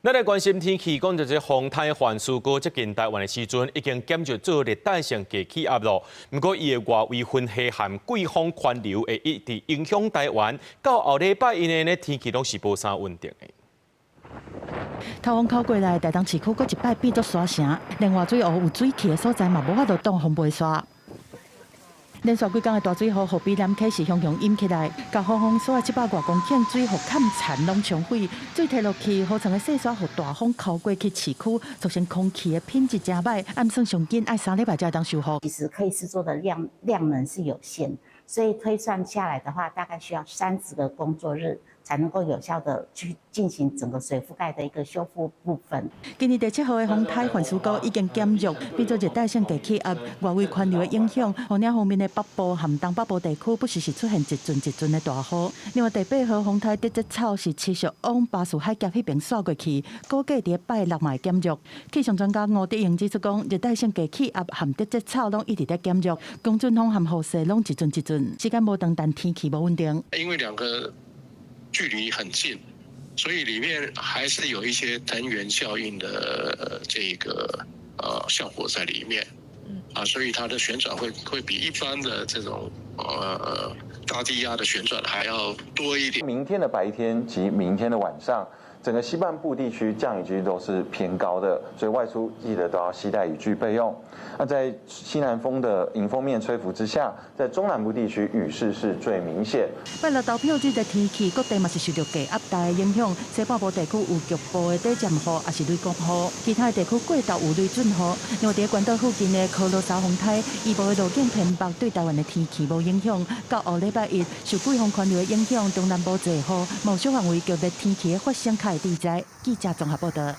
咱來關心天氣，講著這風颱番薯哥接近台灣的時陣，已經減弱做熱帶性低氣壓咯。毋過伊的外圍雲系和季風環流會一直影響台灣，到後禮拜一呢，天氣攏是無啥穩定的。颱風口過來，台東市區閣一擺變做沙城，連活水湖有水氣的所在嘛，無法度擋風飛沙。連續幾工的大水雨，予卑南溪是雄雄淹起來，共風風沙700外公頃水予崁殘攏沖毀，水退落去，河床的細沙予大風摳過去市區，造成空氣的品質誠䆀，按算上緊愛3禮拜才會當修復。其實可以施作的量能是有限，所以推算下來的話，大概需要30個工作日，才能夠有效的去進行整個水覆蓋的一個修復部分。今年第七號的風颱番薯哥已經減弱，變做熱帶性低氣壓，外圍環流的影響，予領方面的北部和東北部地區不時是出現一陣一陣的大雨。另外第八號風颱竹節草是持續往巴士海峽彼邊徙過去，估計佇拜六嘛會減弱。氣象專家吳德榮指出講，熱帶性低氣壓和竹節草攏一直咧減弱，強陣風和雨勢攏一陣一陣，時間無長，但天氣無穩定。因為兩個距離很近，所以裡面還是有一些藤原效應的這個效果在裡面，啊，所以它的旋轉會比一般的這種大低壓的旋轉還要多一點。明天的白天及明天的晚上，整個西半部地區降雨幾率都是偏高的，所以外出記得都要攜帶雨具備用。那在西南風的迎風面吹拂之下，在中南部地區雨勢是最明顯。拜六投票日的天氣，各地嘛是受著低壓帶的影響，西半部地區有局部的短暫雨，抑是雷公雨；其他的地區過晝有雷陣雨。另外，佇關島附近的柯羅莎風颱，伊部的路徑偏北，對台灣的天氣無影響。到後禮拜一，受季風環流的影響，中南部濟雨，某小範圍強烈天氣的發生較會佇在。記者綜合報道。